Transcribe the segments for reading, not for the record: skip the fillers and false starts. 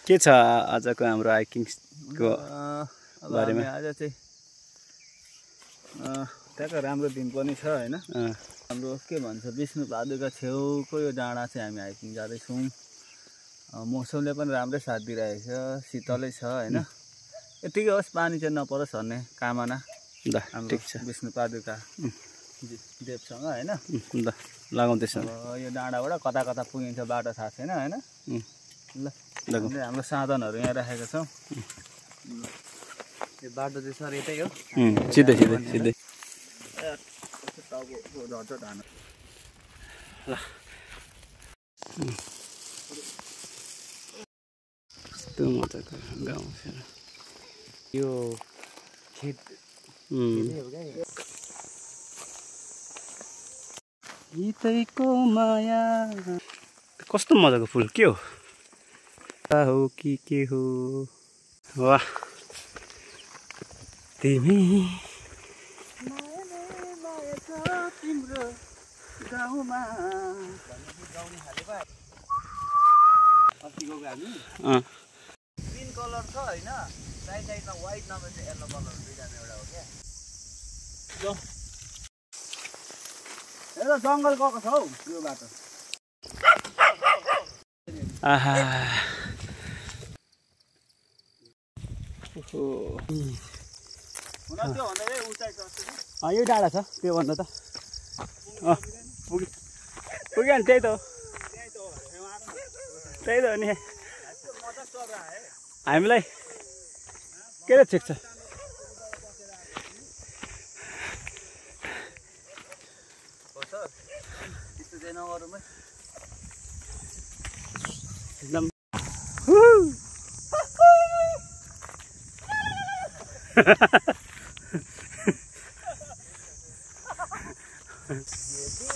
के छ आजको हाम्रो हाइकिङको बारेमा? आज चाहिँ त्यहाँको राम्रो दिन पनि छ हैन। हाम्रो के भन्छ विष्णु पादुका छेउको यो डाँडा चाहिँ हामी हाइकिङ जाँदैछौँ। मौसमले पनि राम्रै साथ दिइरहेको छ, शीतलै छ हैन। यतिकै होस्, पानी चाहिँ नपरोस् भन्ने कामना ठिक छ विष्णु पादुका देवसँग हैन। ल लगाउँदैछ। यो डाँडाबाट कता कता पुगिन्छ बाटो थाहा छैन हैन। ल हाम्रो साधनहरू यहाँ राखेका छौँ। यो बाटो चाहिँ सर यतै हो, सिधै सिधै सिधै। ल कस्तो मजाको गाउँ छ यो खेत। गीतैको माया। कस्तो मजाको फुल के हो? हो कि के हो? वाह तिमी तिम्रो गाउँमा ग्रीन कलर छ हैन, साइड साइडमा व्हाइट नभए चाहिँ येलो कलर दुईजना एउटा हो क्या। हेर जङ्गल गएको छ हौ यो बाटो। आहा यो डाँडा छ त्यो भन्दा त पुग्यो नि। त्यही त हो नि। हामीलाई के रे ठिक छ। एकदम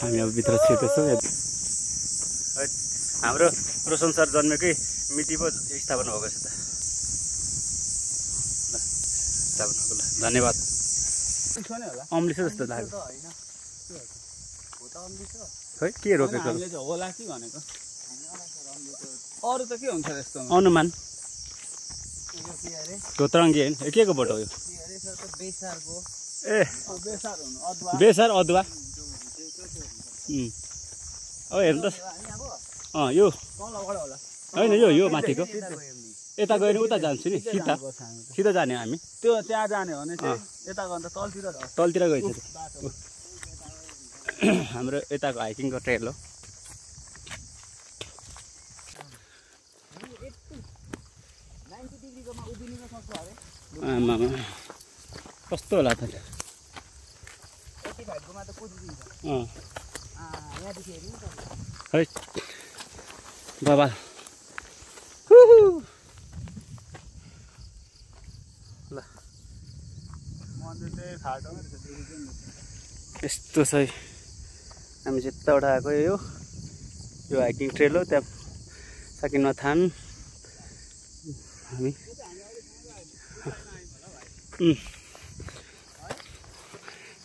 हामी अब भित्र छिर्दैछौँ। हाम्रो रोशन सर जन्मेकै मिति पो स्थापना भएको छ त। ल स्थापनाको ल धन्यवाद। अम्लिसो जस्तो लाग्यो खै के रोपेको होला कि भनेको। अरू त के हुन्छ यस्तो अनुमान धोत्रङ्गी होइन के को बोट हो यो? ए बेसार अदुवा। हेर्नु त यो होइन यो माथिको यता गएर उता जान्छु नि। सिधा जाने हामी त्यो त्यहाँ जाने भने चाहिँ यता गर्दा तलतिर गइछ हाम्रो यताको हाइकिङको ट्रेल हो। आमामा कस्तो होला त? है बाबा ल यस्तो छ। हामी चाहिँ यताबाट आएको यो हाइकिङ ट्रेल हो। त्यहाँ सकिनमा थान हामी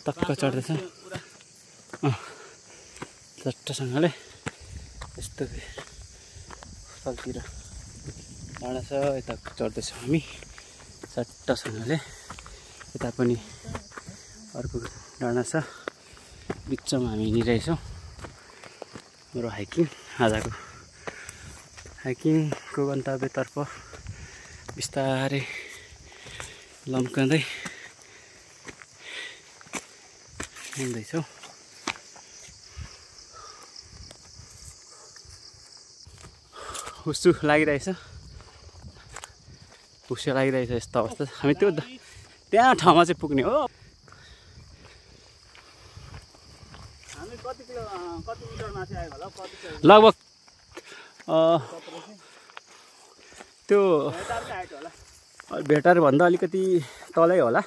टक्क चढ्दैछ चट्टसँगले। यस्तो तलतिर डाँडा छ, यता चढ्दैछौँ हामी चट्टसँगले। यता पनि अर्को डाँडा छ, बिचमा हामी हिँडिरहेछौँ। हाम्रो आजको हाइकिङको गन्तव्यतर्फ बिस्तारै लम्काउँदै हिँड्दैछौँ। हुस्सु लागिरहेछ यस्तो अवस्था। हामी त्यो त्यहाँ ठाउँमा चाहिँ पुग्ने हो। लगभग त्यो भेटारभन्दा अलिकति तलै होला।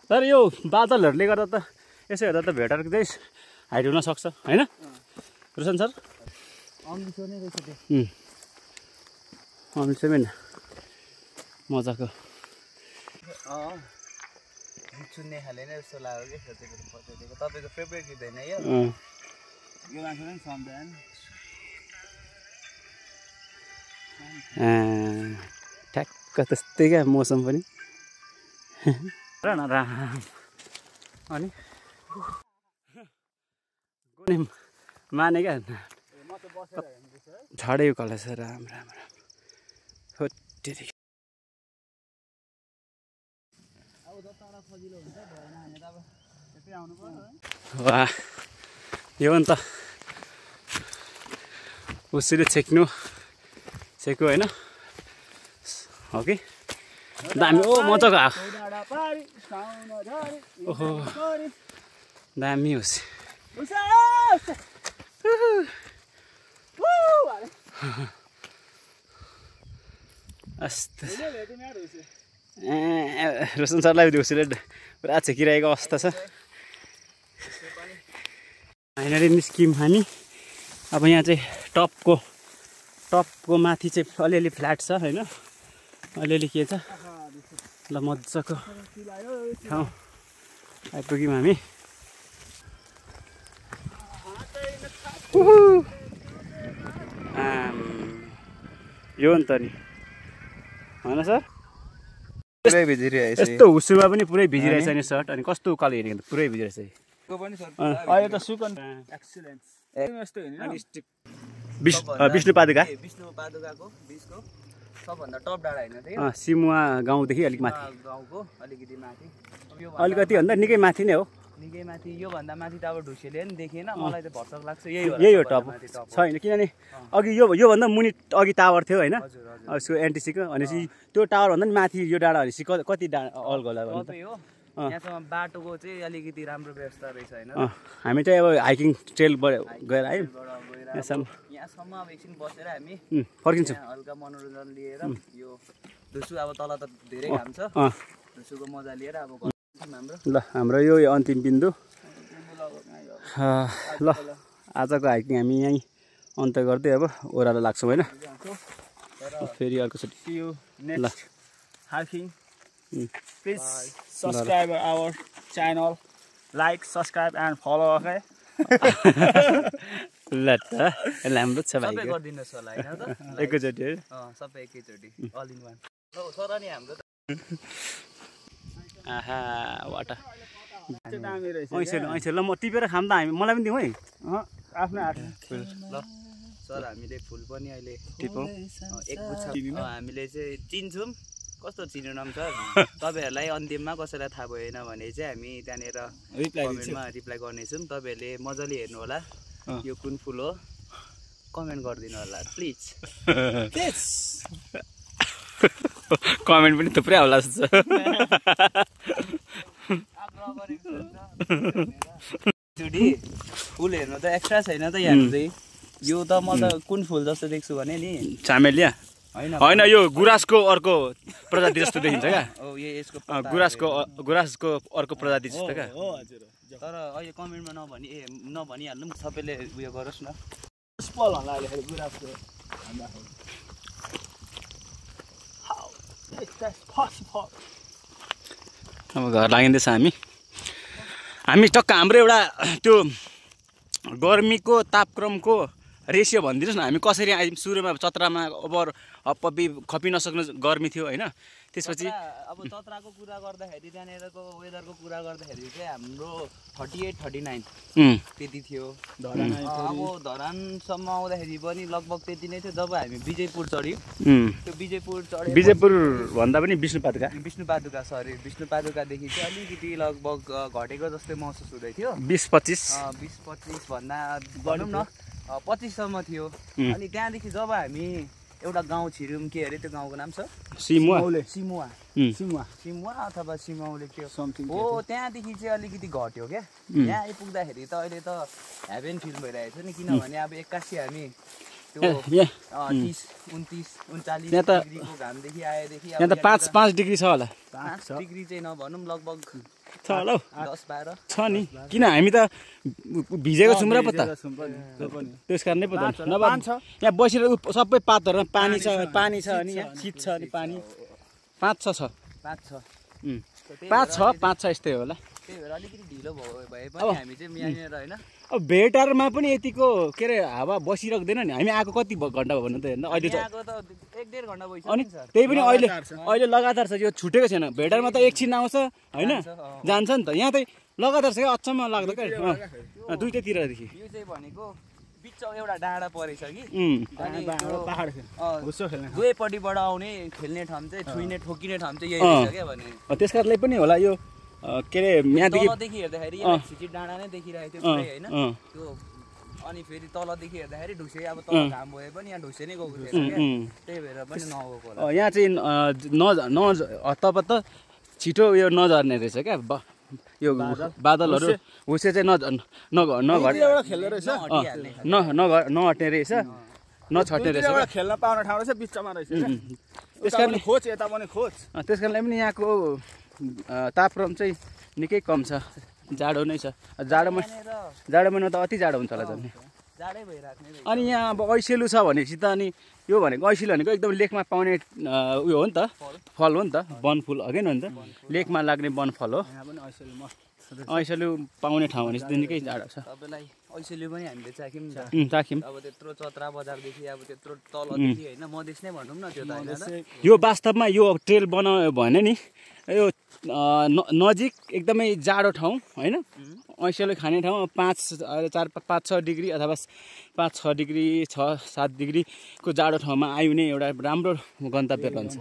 तर यो बादलहरूले गर्दा त यसो हेर्दा त भेटारको चाहिँ हाइट हुनसक्छ होइन रोशन सर? अम्लिसो पनि मजाको चुन्ने खाले नै जस्तो लाग्यो कि तपाईँको फेभरेट गीत होइन यो? यो मान्छे पनि सम्झाएन। ठ्याक्क त्यस्तै क्या मौसम पनि राम अनि कुनै माने क्या झडै उकालो छ राम राम राम होटेरी वाह यो नि त उसरी छेक्नु होइन हो कि दामी ओ मजाको आएको ओहो दामी होस् रोशन सरलाई दिउँसोले पुरा छेकिरहेको अवस्था छ फाइनली निस्क्यौँ हामी अब यहाँ चाहिँ टपको माथि चाहिँ अलिअलि फ्ल्याट छ होइन अलिअलि के छ ल मजाको ठाउँ आइपुग्यौँ हामी यो नि त नि होइन सर पुरै भिजिरहेछ यस्तो हुसुमा पनि पुरै भिजिरहेछ नि सर्ट अनि कस्तो उकालो हेरेको त पुरै भिजिरहेछ अहिले त सुकन एक्सिलेन्स यस्तो विष्णु पादुकाको बिचको सबभन्दा टप डाँडा होइन त्यो सिमुवा गाउँदेखि अलिक माथि गाउँको अलिकति माथि अलिकति भन्दा निकै माथि नै हो निकै माथि योभन्दा माथि त अब ढुसेले पनि देखेन मलाई त भर्सक लाग्छ यही हो टप छैन किनभने अघि योभन्दा मुनि अघि टावर थियो होइन उसको एनटिसीको भनेपछि त्यो टावरभन्दा पनि माथि यो डाँडा भनेपछि कति अल्गो होला यहाँसम्म बाटोको चाहिँ अलिकति राम्रो व्यवस्था रहेछ होइन हामी चाहिँ अब हाइकिङ ट्रेल गएर आयौँ यहाँसम्म अब एकछिन बसेर हामी फर्किन्छौँ हल्का मनोरञ्जन लिएर यो धुसु अब तल त धेरै घाम छ धुसुको मजा लिएर अब ल हाम्रो यो अन्तिम बिन्दु ल आजको हाइकिङ हामी यहीँ अन्त गर्दै अब ओह्रालो लाग्छौँ होइन फेरि अर्कोचोटि ल hiking please subscribe our channel like subscribe and follow okay ल त राम्रो छ भाइ सबै गरिदिनुहोस् होला होइन त एकैचोटि है सबै एकैचोटि अल इन वान सर नि हाम्रो आहा वाटा दामी रहेछ ऐसे ल म टिपेर खाम त हामी मलाई पनि दिउँ है आफ्नो ल सर हामीले फुल पनि अहिले टिपौँ एक गुच्छा हामीले चाहिँ चिन्छौँ कस्तो चिनेनौँ सर तपाईँहरूलाई अन्तिममा कसैलाई थाहा भएन भने चाहिँ हामी त्यहाँनिर कमेन्टमा रिप्लाई गर्नेछौँ तपाईँहरूले मजाले हेर्नु होला यो कुन फुल हो कमेन्ट गरिदिनु होला प्लिज कमेन्ट पनि थुप्रै होला जस्तो फुल हेर्नु त एक्स्ट्रा छैन त यहाँ चाहिँ यो त म त कुन फुल जस्तो देख्छु भने नि चामेलिया होइन यो गुराँसको अर्को प्रजाति जस्तो देखिन्छ क्या गुराँसको अर्को प्रजाति जस्तो क्या तर अहिले कमेन्टमा नभनिहाल्नु सबैले उयो गरोस् न अब घर लागिँदैछ हामी टक्क हाम्रो एउटा त्यो गर्मीको तापक्रमको रेसियो भनिदिनुहोस् न हामी कसरी आयौँ सुरुमा चत्रामा खपि नसक्नु गर्मी थियो होइन त्यसपछि अब चत्राको कुरा गर्दाखेरि त्यहाँनिरको वेदरको कुरा गर्दाखेरि चाहिँ हाम्रो 38-39 त्यति थियो अब धरानसम्म आउँदाखेरि पनि लगभग त्यति नै थियो जब हामी विजयपुर चढ्यौँ त्यो विजयपुर भन्दा पनि विष्णु पादुका विष्णुपादुकादेखि चाहिँ अलिकति लगभग घटेको जस्तै महसुस हुँदै थियो 20-25 भन्दा भनौँ न 25सम्म थियो अनि त्यहाँदेखि जब हामी एउटा गाउँ छिर्यौँ के अरे त्यो गाउँको नाम छ सिमुवा अथवा सिमाउले के समथिङ हो त्यहाँदेखि चाहिँ अलिकति घट्यो क्या यहाँ आइपुग्दाखेरि त अहिले त हेभेन फिल भइरहेको छ नि किनभने अब 81 हामी त्यो 30-29-39 डिग्रीको घामदेखि आएदेखि यहाँ त 5 डिग्री छ होला 5 डिग्री चाहिँ नभनौँ लगभग छ होला 10-12 छ नि किन हामी त भिजेको छौँ र पो त त्यस कारणै पो त नभए यहाँ बसेर सबै पातहरूमा पानी छ अनि यहाँ शीत छ अनि पानी 5-6 छ 5-6 यस्तै होला त्यही भएर अलिकति ढिलो भए पनि हामी चाहिँ यहाँनिर होइन अब भेटारमा पनि यतिको के अरे हावा बसिराख्दैन नि हामी आएको कति घन्टा भयो भन्नु त हेर्नु अहिले त यहाँको त 1.5 घन्टा भइसक्यो अनि नि सर त्यही पनि अहिले लगातार छ यो छुटेको छैन भेटारमा त एकछिन आउँछ होइन जान्छ नि त यहाँ त लगातार छ क्या अचम्म लाग्दो क्या दुईटैतिरदेखि यो चाहिँ भनेको बिच एउटा डाँडा परेछ कि दुवैपट्टिबाट आउने खेल्ने ठाउँ चाहिँ छुइने ठोकिने ठाउँ चाहिँ यही रहेछ क्या भने त्यस कारणले पनि होला यो के अरे यहाँदेखि तलदेखि हेर्दाखेरि यहाँ छिटि डाँडा नै देखिरहेको थियो पुरै होइन त्यो अनि फेरि तलदेखि हेर्दाखेरि ढुसे अब तल घाम भए पनि यहाँ ढुसे नै गएको थिएन क्या त्यही भएर पनि नगएको होला यहाँ चाहिँ तब त छिटो यो नझर्ने रहेछ क्या यो बादलहरू हुसे चाहिँ नहट्ने रहेछ नछट्ने रहेछ खेल्न पाउने ठाउँ रहेछ बिचमा रहेछ त्यस कारणले खोज यता पनि खोज त्यस कारणले पनि यहाँको तापक्रम चाहिँ निकै कम छ जाडो नै छ जाडो महिना त अति जाडो हुन्छ होला झन् जाडै भइराख्ने अनि यहाँ अब ऐसेलु छ भनेपछि त अनि यो भनेको ऐसेलु भनेको एकदम लेकमा पाउने उयो हो नि त फल हो नि त वनफुल अघि न नि त लेकमा लाग्ने वनफल हो ऐसेलु पाउने ठाउँ भनेपछि त निकै जाडो छ तपाईँलाई ऐसेलु पनि हामीले चाख्यौँ अब त्यत्रो चत्रा बजारदेखि अब त्यत्रो तलदेखि होइन मधेस नै भनौँ न त्यो त यो वास्तवमा यो ट्रेल बनायो भने नि यो नजिक एकदमै जाडो ठाउँ होइन ऐसेलु खाने ठाउँ 4-5-6 डिग्री अथवा 5-6 डिग्री 6-7 डिग्रीको जाडो ठाउँमा आउने एउटा राम्रो गन्तव्य रहन्छ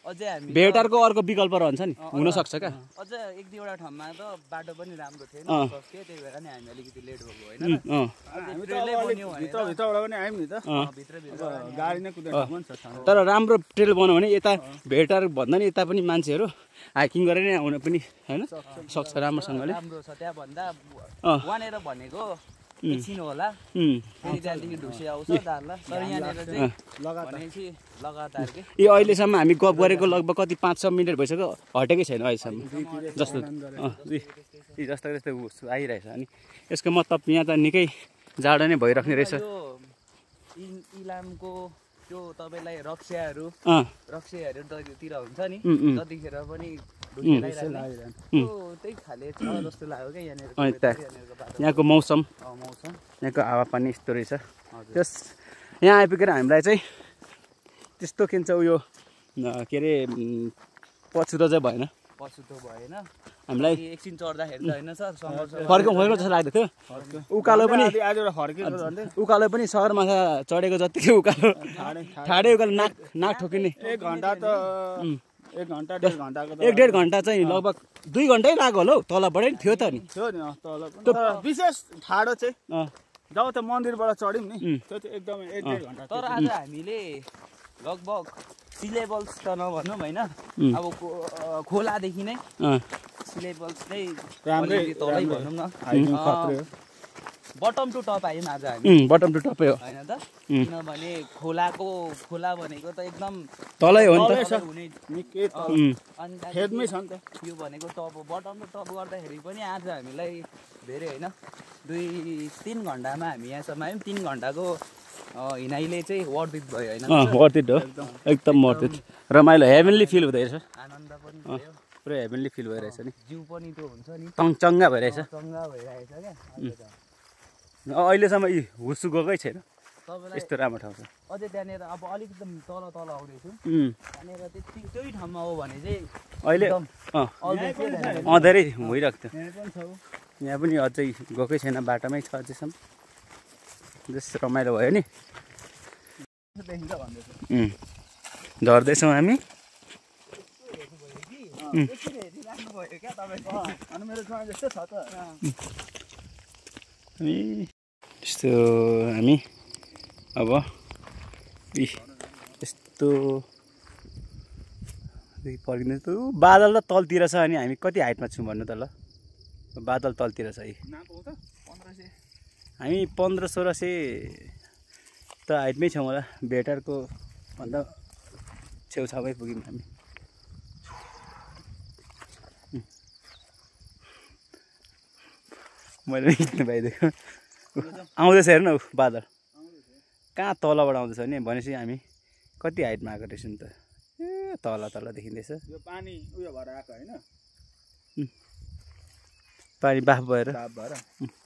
अझै हामी भेटारको अर्को विकल्प रहन्छ नि हुनसक्छ क्या अझ 1-2वटा ठाउँमा त बाटो पनि राम्रो थिएन त्यही भएर नि हामी अलिकति लेट भएको होइन भित्रबाट पनि आयौँ नि त गाडी नै कुदेर तर राम्रो ट्रेल बनायो भने यता भेटार भन्दा नि यता पनि मान्छेहरू हाइकिङ गरेर नै आउन पनि होइन सक्छ राम्रोसँगले राम्रो छ त्यहाँ भन्दा वहाँनिर भनेको एकछिन होला फेरि त्यहाँदेखि ढुसे आउँछ दार्ला तर यहाँनिर चाहिँ भनेपछि लगातार के यो अहिलेसम्म हामी गफ गरेको लगभग कति 5-6 मिनट भइसक्यो हटेकै छैन अहिलेसम्म जस्तो जस्तो आइरहेछ अनि यसको मतलब यहाँ त निकै जाडो नै भइराख्ने रहेछ इलामको त्यो तपाईँलाई रक्सियाहरू तिर हुन्छ नि त्यतिखेर पनि त्यही खाले छ जस्तो लाग्यो क्या यहाँनिर यहाँको मौसम यहाँको हावापानी यस्तो रहेछ त्यस यहाँ आइपुगेर हामीलाई चाहिँ त्यस्तो के भन्छ उयो के अरे पछुतो चाहिँ भएन हामीलाई एकछिन चढ्दाखेरि त होइन सर फर्कौँ जस्तो लाग्दै थियो उकालो पनि सगरमाथा चढेको जतिकै उकालो ठाडै उकालो नाक ठोकिने 1.5 घन्टा चाहिँ लगभग 2 घन्टै लाग्यो होला हौ तलबाटै थियो त नि विशेष ठाडो चाहिँ जब त मन्दिरबाट चढ्यौँ नि त्यो चाहिँ एकदमै 1.5 घन्टा तर आज हामीले लगभग सिलेबल्स त नभनौँ होइन अब खोलादेखि नै सिलेबल्स नै राम्रै तलै भनौँ न बटम टु टप आयौँ आज हामी बटम टु टपै हो होइन त किनभने खोला भनेको त एकदम तलै हो नि त हेडमै छ नि त यो भनेको टप हो बटम टु टप गर्दाखेरि पनि आज हामीलाई धेरै होइन 2-3 घन्टामा हामी यहाँसम्म आयौँ 3 घन्टाको हिँडाइले चाहिँ वर्थ इट भयो होइन वर्थ इट हो एकदम वर्थ इट रमाइलो हेभेनली फिल हुँदैछ आनन्द पनि भयो पुरै हेभेनली फिल भइरहेछ नि जिउ पनि त्यो हुन्छ नि चङ्गा भइरहेछ क्या अहिलेसम्म यी हुसु गएकै छैन यस्तो राम्रो ठाउँ छ अझै त्यहाँनिर अब अलिकति तल आउँदैछु त्यहाँनिर त्यही ठाउँमा हो भने चाहिँ अहिले धेरै भइरहेको थियो यहाँ पनि अझै गएकै छैन बाटोमै छ अझैसम्म जस्तो रमाइलो भयो नि झर्दैछौँ हामी त्यस्तो हामी अब यस्तो पर्खिँदैछ बादल त तलतिर छ अनि हामी कति हाइटमा छौँ भन्नु त ल बादल तलतिर छ है हामी 1500-1600 त हाइटमै छौँ होला भेटारको भन्दा छेउछाउमै पुग्यौँ हामी मैले खिच्नु पाइदिएको आउँदैछ हेर्नु बादल कहाँ तलबाट आउँदैछ नि भनेपछि हामी कति हाइटमा आएको रहेछौँ त ए तल देखिँदैछ यो पानी उयो भएर आएको होइन पानी बाफ भएर ताप भएर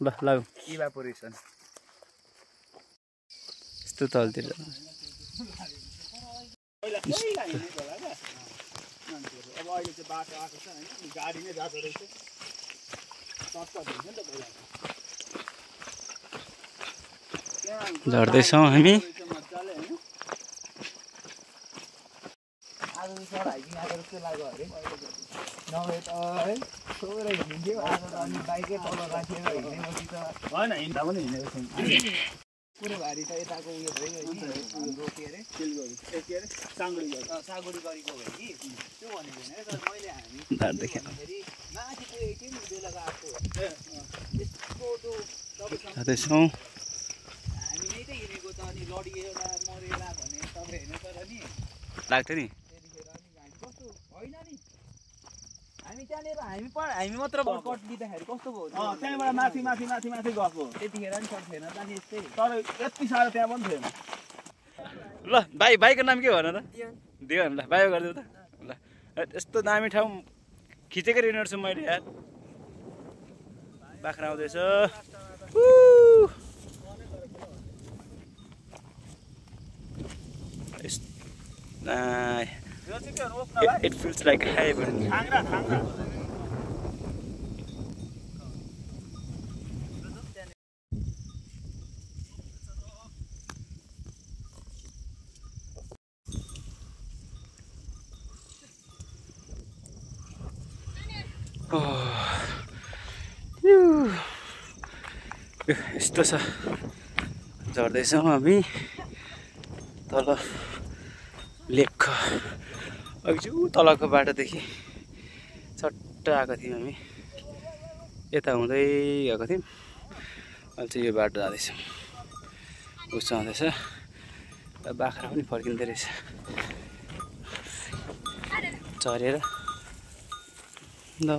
ल लागौँ इभापोरेसन यस्तो तलतिर अब अहिले चाहिँ बाटो आएको छ होइन गाडी नै जाँदो रहेछ सर्टकट हुन्छ नि त पहिला झर्दैछौँ हामी मजाले होइन आज सर हाइकिङ आएको जस्तो लाग्यो अरे नभए त है सोरै हिँड्थ्यो आज त अनि बाइकै तल राखेर हिँडेपछि त होइन हिँड्दा पनि हिँडेको छौँ पुरो भारी त यताको उयो भयो रोके अरे सिलगढी के अरे सागुडी गरेको भयो कि त्यो भनेको होइन तर मैले हामी भन्दाखेरि माथि पुगेको थियौँ नि बेला गएको यस्तो त्यो जाँदैछौँ हामी नै त हिँडेको त अनि लडिएला मरेला भने तपाईँ हेर्नु तर नि लाग्थ्यो नि त्यतिखेर अनि हामी कस्तो होइन नि हामी त्यहाँनिर हामी मात्र कट लिँदाखेरि कस्तो भयो त्यहाँबाट माथि गएको त्यतिखेर नि सर थिएन जाने यस्तै तर यति साह्रो त्यहाँ पनि थिएन ल बाइकको नाम के भन त दियो ल बाइक गरिदेऊ त ल यस्तो दामी ठाउँ खिचेकै रेनेर छु मैले यार बाख्रा आउँदैछ It feels like heaven. यस्तो छ झर्दैछौँ हामी तल लेक अघि चाहिँ ऊ तलको बाटोदेखि चट्ट आएको थियौँ हामी यता हुँदै गएको थियौँ अहिले चाहिँ यो बाटो जाँदैछौँ उस आउँदैछ बाख्रा पनि फर्किँदै रहेछ चरेर ल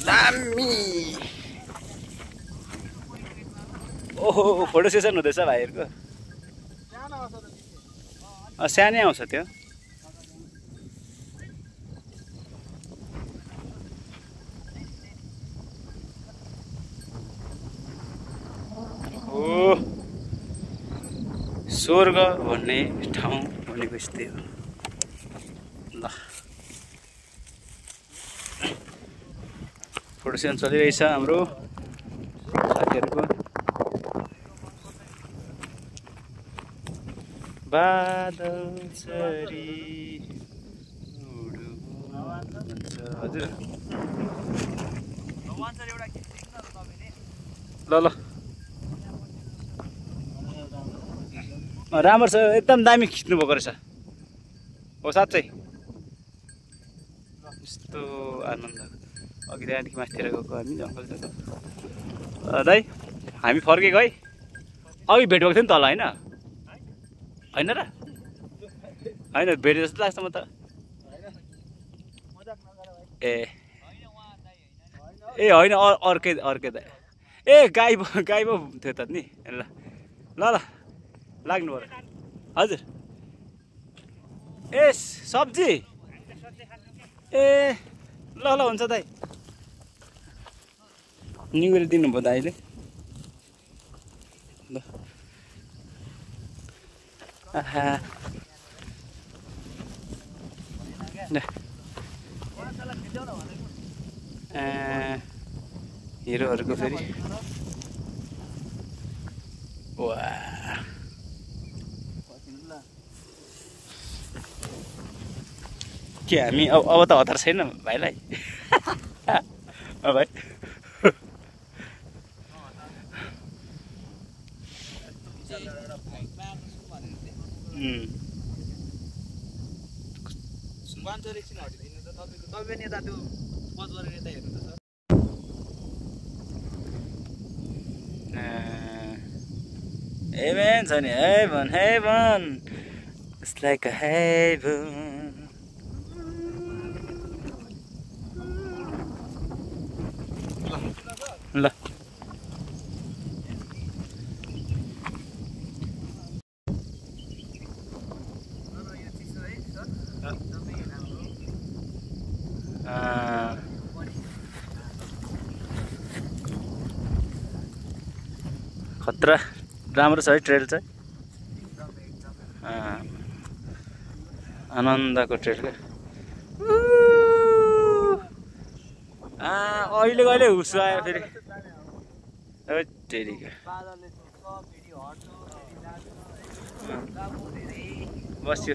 दामी ओहो फोटो सेसन हुँदैछ भाइहरूको सानै आउँछ त्यो ओ स्वर्ग भन्ने ठाउँ भनेको यस्तै हो ल फोटो सेसन चलिरहेछ हाम्रो साथीहरूको बादल सरी हजुर ल ल राम्रो छ एकदम दामी खिच्नु भएको रहेछ हो साँच्चै यस्तो आनन्द अघि त्यहाँदेखि माथितिर गएको हामी जङ्गल दाइ हामी फर्केको है अघि भेट भएको थियो नि तल होइन होइन र होइन भेटे जस्तो लाग्छ म त ए होइन अर्कै दाइ ए गाई पो थियो त नि ल ल ल लाग्नु पर्यो हजुर ए सब्जी ए ल ल हुन्छ दाइ निगुरो दिनुभयो दाइले ल आहा हिरोहरूको फेरि वा के हामी अब त हतार छैन भाइलाई भाइ Heaven छ नि heaven it's like a heaven ल खतरा राम्रो छ है ट्रेल चाहिँ आनन्दको ट्रेल क्या अहिले कहिले हुसु आयो फेरि बस्यो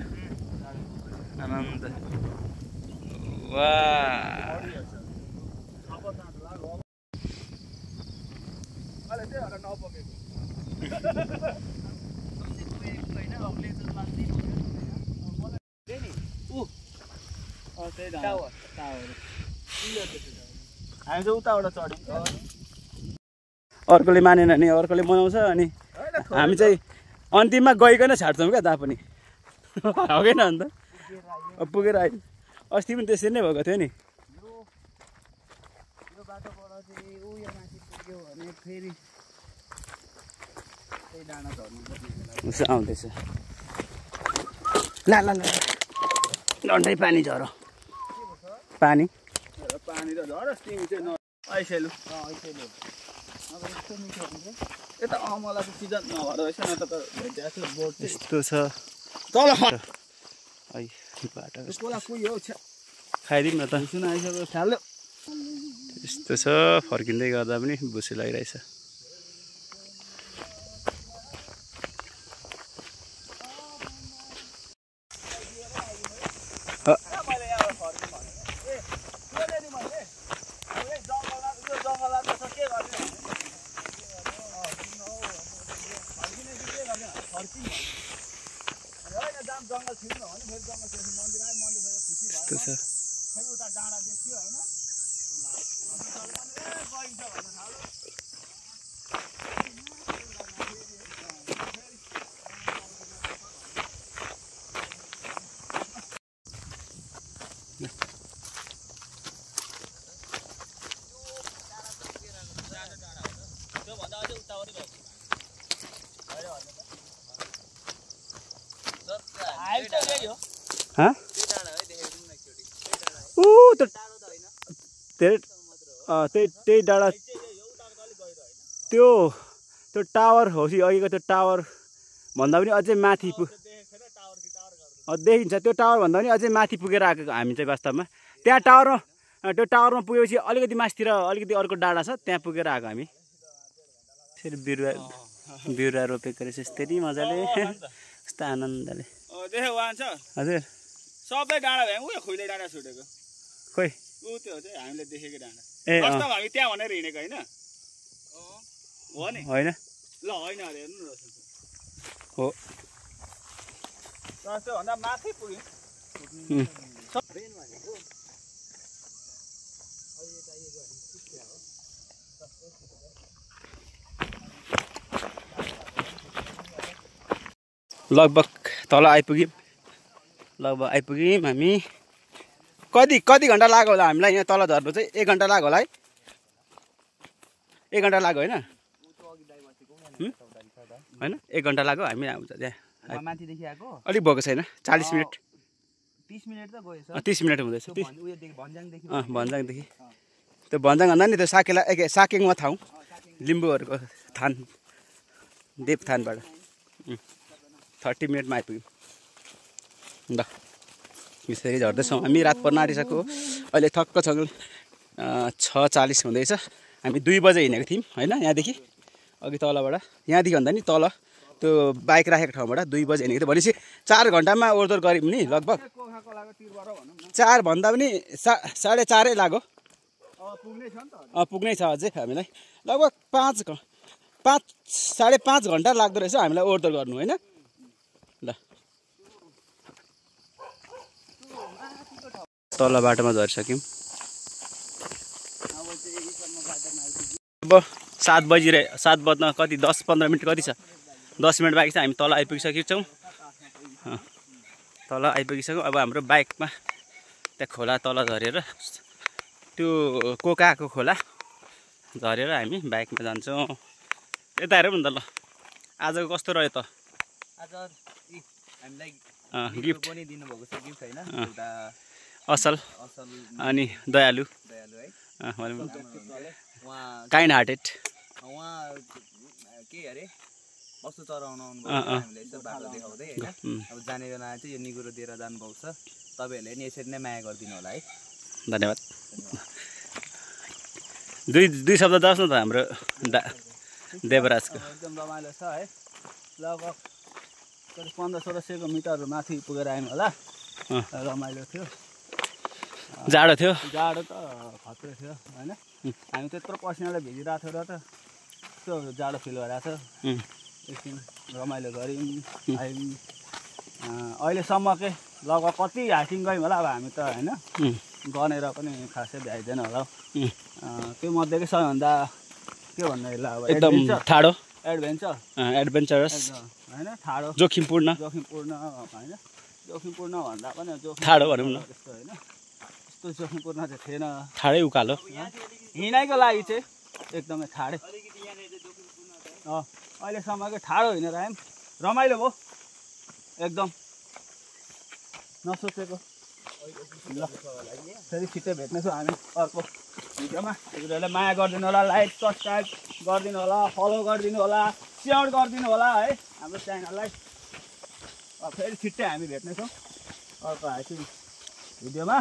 आनन्द वा हामी चाहिँ उताबाट चढ्यौँ अर्कोले मानेन नि अर्कोले मनाउँछ अनि हामी चाहिँ अन्तिममा गइकन छाड्छौँ क्या ता पनि हगेन अन्त पुगेर आयो अस्ति पनि त्यसरी नै भएको थियो नि उसो आउँदैछ ला ला ला डन्डै पानी झरो पानी पानी त झरोस् तिमी चाहिँ ऐसेलु यता अमलाको सिजन नभएर रहेछ न त भेटिएको थियो बोट यस्तो छ तल बाटो कोला कुही हो खाइदिउँ न त सुन आइसक्यो थाल्यो यस्तो छ फर्किँदै गर्दा पनि बुसी लागिरहेछ यस्तो छ त्यही डाँडा त्यो टावर हो कि अघिको त्यो टावर भन्दा पनि अझै माथि देखिन्छ त्यो टावर भन्दा पनि अझै माथि पुगेर आएको हामी चाहिँ वास्तवमा त्यहाँ त्यो टावरमा पुगेपछि अलिकति मासतिर अलिकति अर्को डाँडा छ त्यहाँ पुगेर आएको हामी फेरि बिरुवा रोपेको रहेछ यस्तै मजाले यस्तो आनन्दले हजुर सबै डाँडा भए उयो खुइले डाँडा छुटेको खोइ ऊ त्यो चाहिँ हामीले देखेको डाँडा ए वास्तवमा हामी त्यहाँ भनेर हिँडेको होइन हो नि होइन ल होइन अरे हेर्नु न हो भन्दा माथि पुग्यो लगभग तल आइपुग्यौँ हामी कति घन्टा लाग्यो होला हामीलाई यहाँ तल झर्नु चाहिँ 1 घन्टा लाग्यो होला है 1 घन्टा लाग्यो होइन होइन 1 घन्टा लाग्यो हामी आउँछ त्यहाँ माथिदेखि आएको अलिक भएको छैन 40 मिनट 30 मिनट त गएछ 30 मिनट हुँदैछ भन्ज्याङदेखि भन्ज्याङदेखि त्यो भन्ज्याङ भन्दा नि त्यो साकेङमा ठाउँ लिम्बूहरूको थान देवथानबाट 30 मिनटमा आइपुग्यौँ ल बिस्तारै झर्दैछौँ हामी रात पर्न आँटिसक्यो अहिले ठक्क छ 6:40 हुँदैछ हामी 2 बजे हिँडेको थियौँ होइन यहाँदेखि अघि तलबाट यहाँदेखि भन्दा नि तल त्यो बाइक राखेको ठाउँबाट 2 बजे हिँडेको थियो भनेपछि 4 घन्टामा ओहोरदोहोर गऱ्यौँ नि लगभग 4 भन्दा पनि 4:30 लाग्यो पुग्नै छ अझै हामीलाई लगभग 5.5 घन्टा लाग्दो रहेछ हामीलाई ओहोरदोहोर गर्नु होइन ल तल बाटोमा झरिसक्यौँ अब 7 बज्न कति 10-15 मिनट कति छ 10 मिनट बाँकी छ हामी तल आइपुगिसकेको छौँ अब हाम्रो बाइकमा त्यहाँ खोला तल झरेर त्यो कोकाको खोला झरेर हामी बाइकमा जान्छौँ यता हेरौँ न त ल आजको कस्तो रह्यो त आज हामीलाई गिफ्ट पनि दिनुभएको छ गिफ्ट हैन एउटा असल अनि दयालु है काइन्ड हार्टेड उहाँ के अरे वस्तु चराउन आउनुभयो हामीले यसो बाटो देखाउँदै होइन अब जाने बेला चाहिँ यो निगुरो दिएर जानुभएको छ तपाईँहरूले नि यसरी नै माया गरिदिनु होला है धन्यवाद दुई शब्द दस न त हाम्रो देवराजको एकदम रमाइलो छ है लगभग 1500 मिटर माथि पुगेर आयौँ होला रमाइलो थियो जाडो थियो जाडो त खत्रै थियो होइन हामी त्यत्रो पसिनाले भिजिरहेको थियो र त त्यो जाडो फिल भइरहेको थियो एकछिन रमाइलो गऱ्यौँ आयौँ अहिलेसम्म के लगभग कति हाइकिङ गयौँ होला अब हामी त होइन गनेर पनि खासै भ्याइँदैन होला त्यो मध्येकै सबैभन्दा के भन्नु होला अब एकदम ठाडो एडभेन्चरस होइन ठाडो जोखिमपूर्ण होइन जोखिमपूर्ण भन्दा पनि ठाडो भनौँ न त्यस्तो होइन त्यस्तो जोखिमपूर्ण चाहिँ थिएन ठाडै उकालो हिँडाइको लागि चाहिँ एकदमै ठाडै अहिलेसम्मकै ठाडो हिँडेर आयौँ रमाइलो भयो एकदम नसोचेको ल फेरि छिट्टै भेट्नेछौँ हामी अर्को भिडियोमा हजुरहरूले माया गरिदिनु होला लाइक सब्सक्राइब गरिदिनु होला फलो गरिदिनु होला सेयर गरिदिनु होला है हाम्रो च्यानललाई फेरि छिट्टै हामी भेट्नेछौँ अर्को हाइकिङ भिडियोमा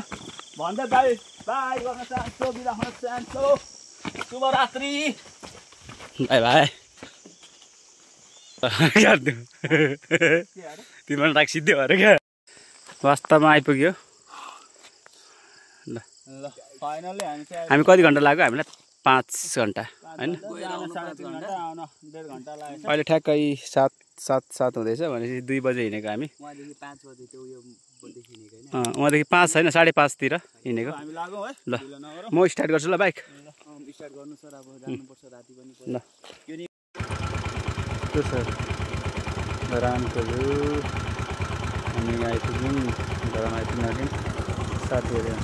भन्दै बाई बाई गर्न चाहन्छु बिदा हुन चाहन्छु शुभरात्रि बाई बाई तिम्रो राख सिद्धि भएर क्या वास्तवमा आइपुग्यो ल फाइनल्ली हामी कति घन्टा लाग्यो हामीलाई 5 घन्टा होइन अहिले ठ्याक्कै 7 हुँदैछ भनेपछि 2 बजे हिँडेको हामी उहाँदेखि 5 छैन 5:30 तिर हिँडेको ल म स्टार्ट गर्छु ल बाइक ल त्यो सर रामको हामी आइपुग्यौँ घरमा आइपुग्न साथीहरू